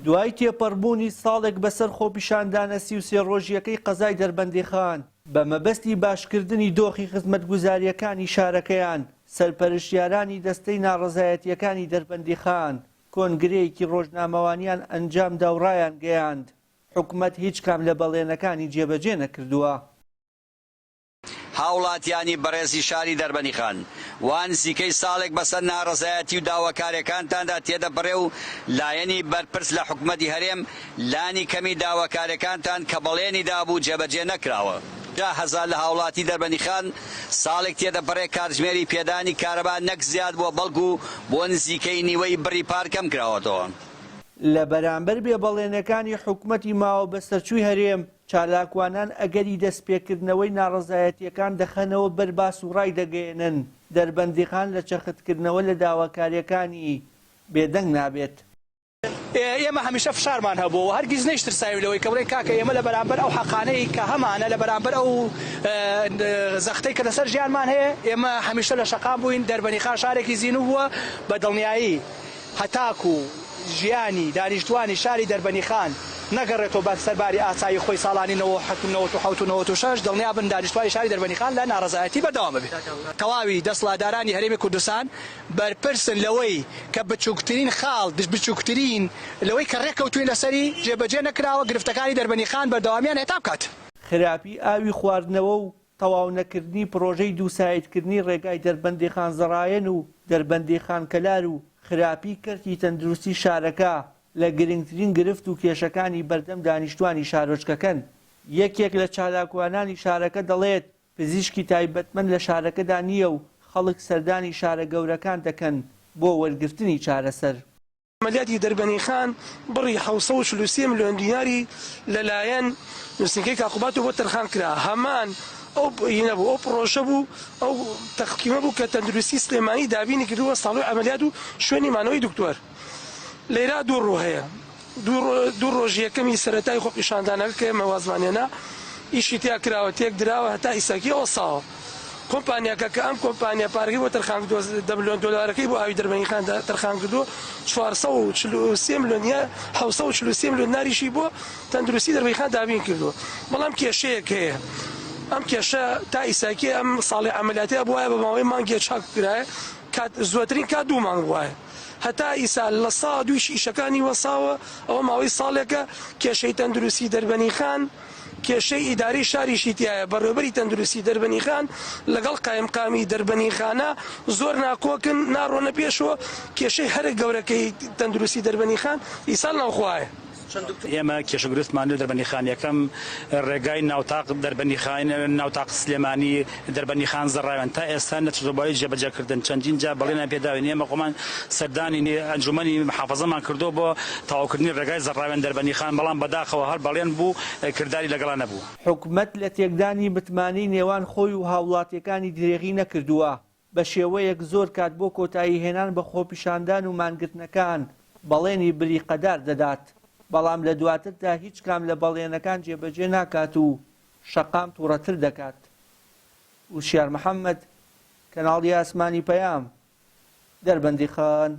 دوای تێپەڕبوونی ساڵێک بەسەر خۆپیشاندانە 33 ڕۆژییەکەی قەزای دەربەندیخان، بە مەبەستی باشکردنی دۆخی خزمەتگوزارییەکانی شارەکەیان، سەرپەرشتیارانی دەستەی ناڕەزایەتییەکانی دەربەندیخان کۆنگرەیەکی ڕۆژنامەوانیان ئەنجامدا و ڕایانگەیاند، حکومەت هیچ کام لە بەڵێنەکانی جێبەجێ نەکردووە. هاوڵاتیانی بەڕێزی شاری دەربەنیخان، وا نزیکەی ساڵێک بەسەر ناڕەزایەتی و داواکاریەکانتاندا تێدەپەڕێ و لایەنی بەرپرس لە حکومەتی هەرێم لانی کەمی داواکاریەکانتان کە بەڵێنی دابوو جێبەجێ نەکراوە. 50,000 لە هاوڵاتی دەربەنیخان ساڵێک تێدەپەڕێ کاتژمێری پێدانی کارەبا نەک زیاد بووە بەڵکو بۆ نزیکەی نیوەی بڕی پار کەمکراوەتەوە. لە بەرامبەر بێ بەڵێنەکانی حکومەتی ماوە بەسەرچووی هەرێم، چالاکوانان ئەگەری دەستپێکردنەوەی ناڕەزایەتییەکان دەخەنەوە بەر باس و ڕایدەگەیەنن، دەربەندیخان لە چەختکردنەوە لە داواکارییەکانی بێدەنگ نابێت. ئێمە هەمیشە فشارمان هەبووە و هەرگیز نەیشترساوین لەوەی کە بڵێین کاکە ئێمە لە بەرامبەر ئەو حەقانەی کە هەمانە، لە بەرامبەر ئەو زەختەی کە لەسەر ژیانمان هەیە، ئێمە هەمیشە لە شەقام بووین، دەربەنیخان شارێکی زینوو بووە، بە دڵنیایی هەتاکو ژیانی دانیشتوانی شاری دەربەنیخان نەگەڕێتەوە بە سەر باری ئاسایی خۆی ساڵانی 97 و 97 و 96 دڵنیابن دانیشتوانی شاری دەربەنیخان لە ناڕەزایەتی بەردەوام ئەبێ. تەواوی دەسڵاتدارانی هەرێمی کوردستان بەرپرسن لەوەی کە بچوکترین خاڵ بچوکترین لەوەی کە ڕێککەوتوین لەسەری جێبەجێ نەکراوە گرفتەکانی دەربەنیخان بەردەوامیان هەتا بکات. خراپی ئاوی خواردنەوە و تەواونەکردنی پڕۆژەی دووسایدکردنی ڕێگای دەربەندیخان-زەڕایەن و دەربەندیخان-کەلار و خراپی کەرتی تەندروستی شارەکە لە گرنگترین گرفت و کێشەکانی بەردەم دانیشتوانی شارۆچکەکەن. یەکێک لە چالاکوانانی شارەکە دەڵێت، پزیشکی تایبەتمەند لە شارەکەدا نییە و خەڵک سەردانی شارە گەورەکان دەکەن بۆ وەرگرتنی چارەسەر. عەمەلیاتی دەربەنیخان بڕی 743 ملیۆن دیناری لەلایەن نووسینگەی کاقوباتەوە بۆ تەرخان کرا، هەمان ئەو هینە بوو، ئەو پڕۆژە بوو، ئەو تەقیمە بوو کە تەندروستی سلێمانی دابینی کردووە ساڵۆی عەمەلیات و شوێنی مانەوەی دکتۆر. لەیرا دوو ڕوو هەیە، دوو ڕۆژی یەکەمی سەرەتای خۆپیشاندانەکە کە ئێمە وازمان هێنا ئیشی تیا کراوە تێک دراوە هەتا ئیساکی وەستاوە کۆمپانیاکە کە ئەم کۆمپانیا پارەکەی بۆ تەرخان کردووە دە ملیۆن دۆلارەکەی بۆ ئاوی دەربەنیخان تەرخان کردووە 443 ملیۆن یا 743 ملیۆن دیناریشی بۆ تەندروستی دەربەنیخان دابین کردووە بەڵام کێشەیەک هەیە ئەم کێشە تا ئیساکی ئەم ساڵی عەمەلیاتەیە بوایە بە ماوەی مانگێ چاک بکرایە کات زۆترین کات دوو مانگ بوایە هەتا ئیسا لە سا دوویش ئیشەکانی وەساوە، ئەوە ماوەی ساڵێکە کێشەی تەندروستی دەربەنیخان کێشەی ئیدارەی شاریشی تیایە، بەڕێوەبەری تەندروستی دەربەنیخان لەگەڵ قایمقامی دەربەنیخانە زۆر ناکۆکن، ناڕۆنە پێشەوە، کێشەی هەرە گەورەکەی تەندروستی دەربەنیخان ئیسال ناوخۆیە. ئێمە کێشە گرفتمان لە دەربەندیخان یەکەم ڕێگای ناوتاق دەربەندیخان ناوتاق سلێمانی دەربەندیخان زەڕاوێن تا ئێستا نەچۆتە بواری جێبەجێکردن چەندین جار بەڵێنیان پێداوین ئێمە خۆمان سەردانی ئەنجومەنی محافەزەمان کردووە بۆ تەواوکردنی ڕێگای زەڕاوێن دەربەندیخان بەڵام بەداخەوە هەر بەڵێن بوو کرداری لەگەڵا نەبوو. حکومەت لە تێکدانی متمانەی نێوان خۆی و هاوڵاتیەکانی درێغی نەکردووە، بە شێوەیەک زۆر کات بۆ کۆتایی هێنان بە خۆپیشاندان و مانگرتنەکان بەڵێنی بریقەدار دەدات، بەڵام لە دواتردا هیچ کام لە بەڵێنەکان جێبەجێ ناکات و شەقام توڕەتر دەکات. وشیار محەمەد، کەناڵی ئاسمانی پەیام، دەربەندیخان.